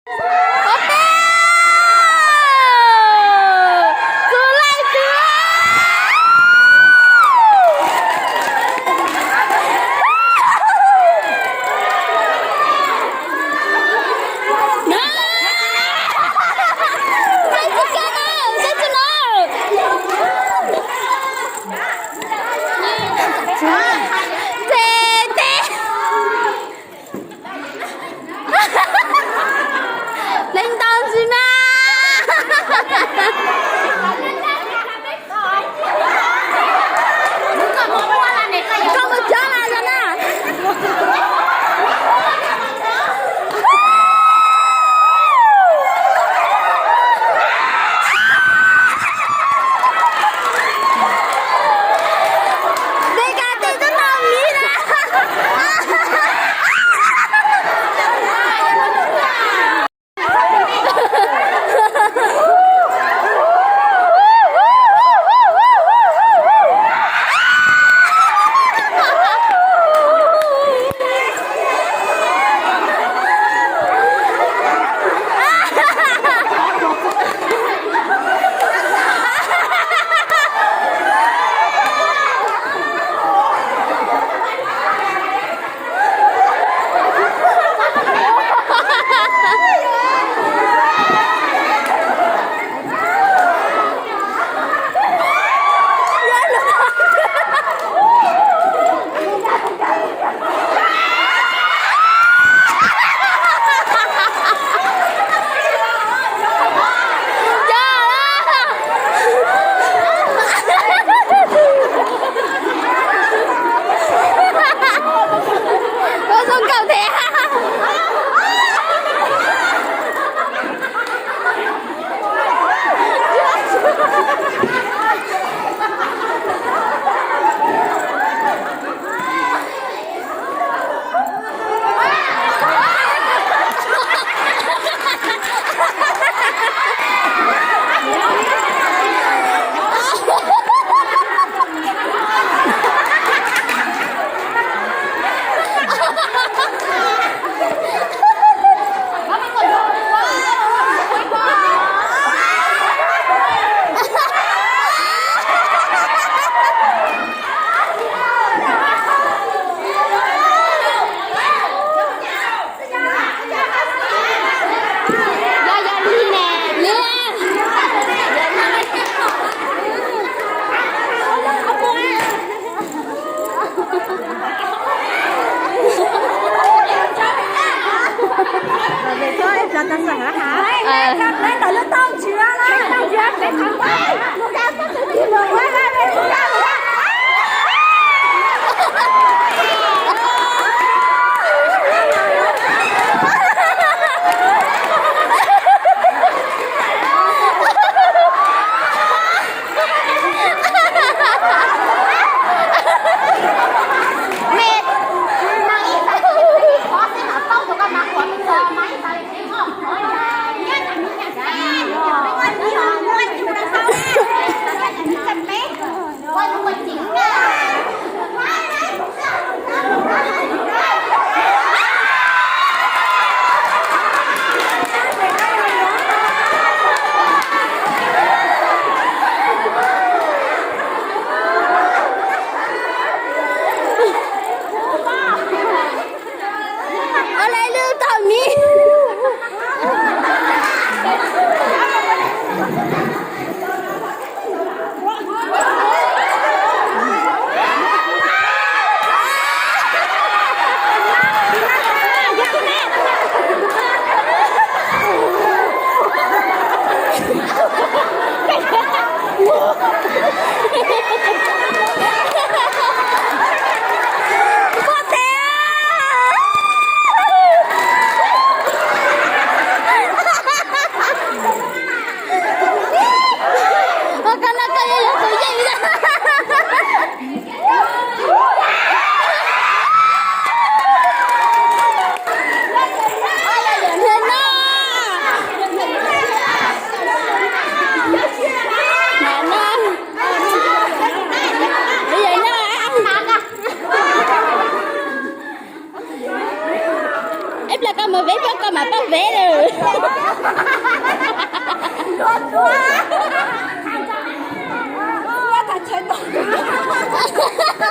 Ua teb, txug laij twg? Saib txug kag na, saib txug na. Teb teb. Leej ntau ntsis mas. Koj mus cog mas zoo na. Dej kav tes tuaj noj miv na.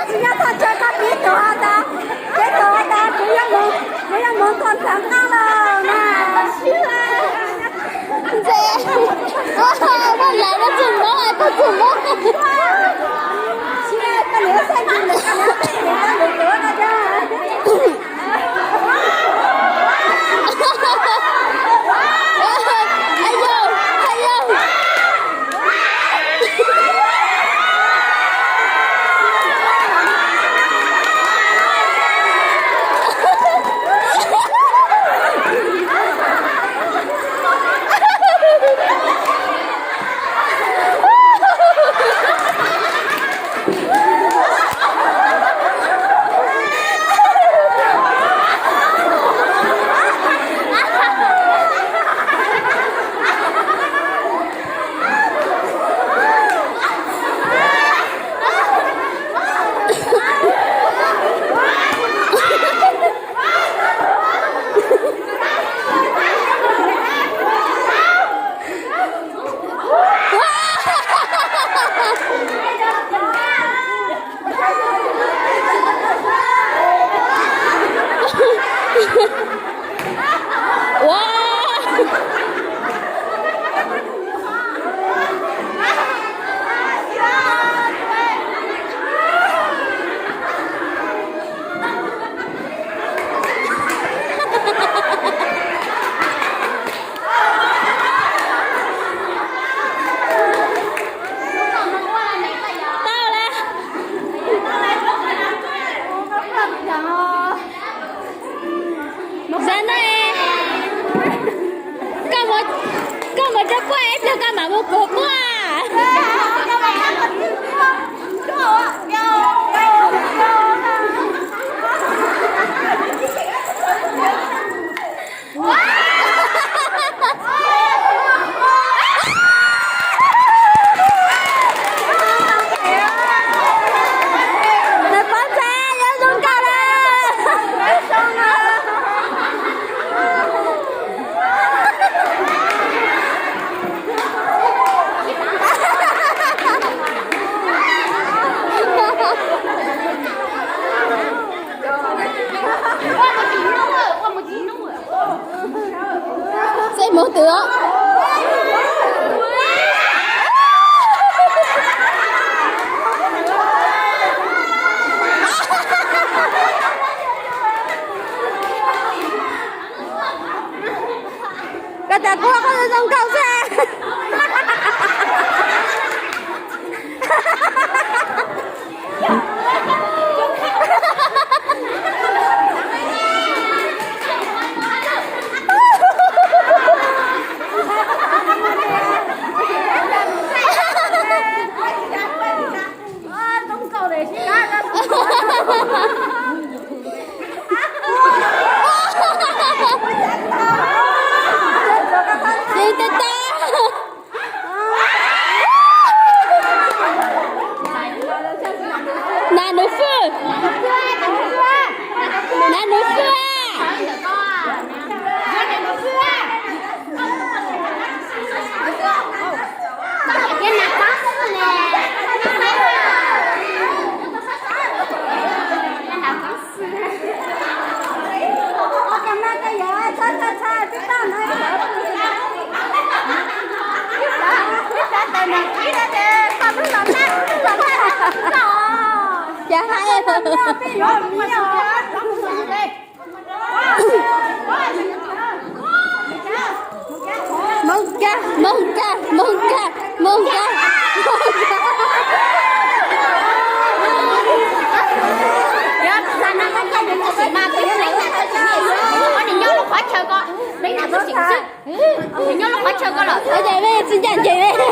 Tsis nyob thaj chaw koj pib tuag tas, peb tuag tas, kuv yuav mus, kuv yuav mus nkaum ntawm qab los na. Ntxim, koj lawv koj txum mob, koj txum mob. Tau lawm. Zaum no es koj mus, koj mus rau puab ib pliag koj mam mus puag puab. Nws pov ntxais yuav zoo nkauj lawm. Xeb mob twm os. Koj tas kuv koj zoo nkauj xwb. Nas nus fwj, nas nus fwj. Cas hais Hmoob Cab, Hmoob Cab, Hmoob Cab, Hmoob Cab. Nws nyob lub qhov chaw ko, nws nyob lub qhov chaw ko los. Tsis ncaj ncees li.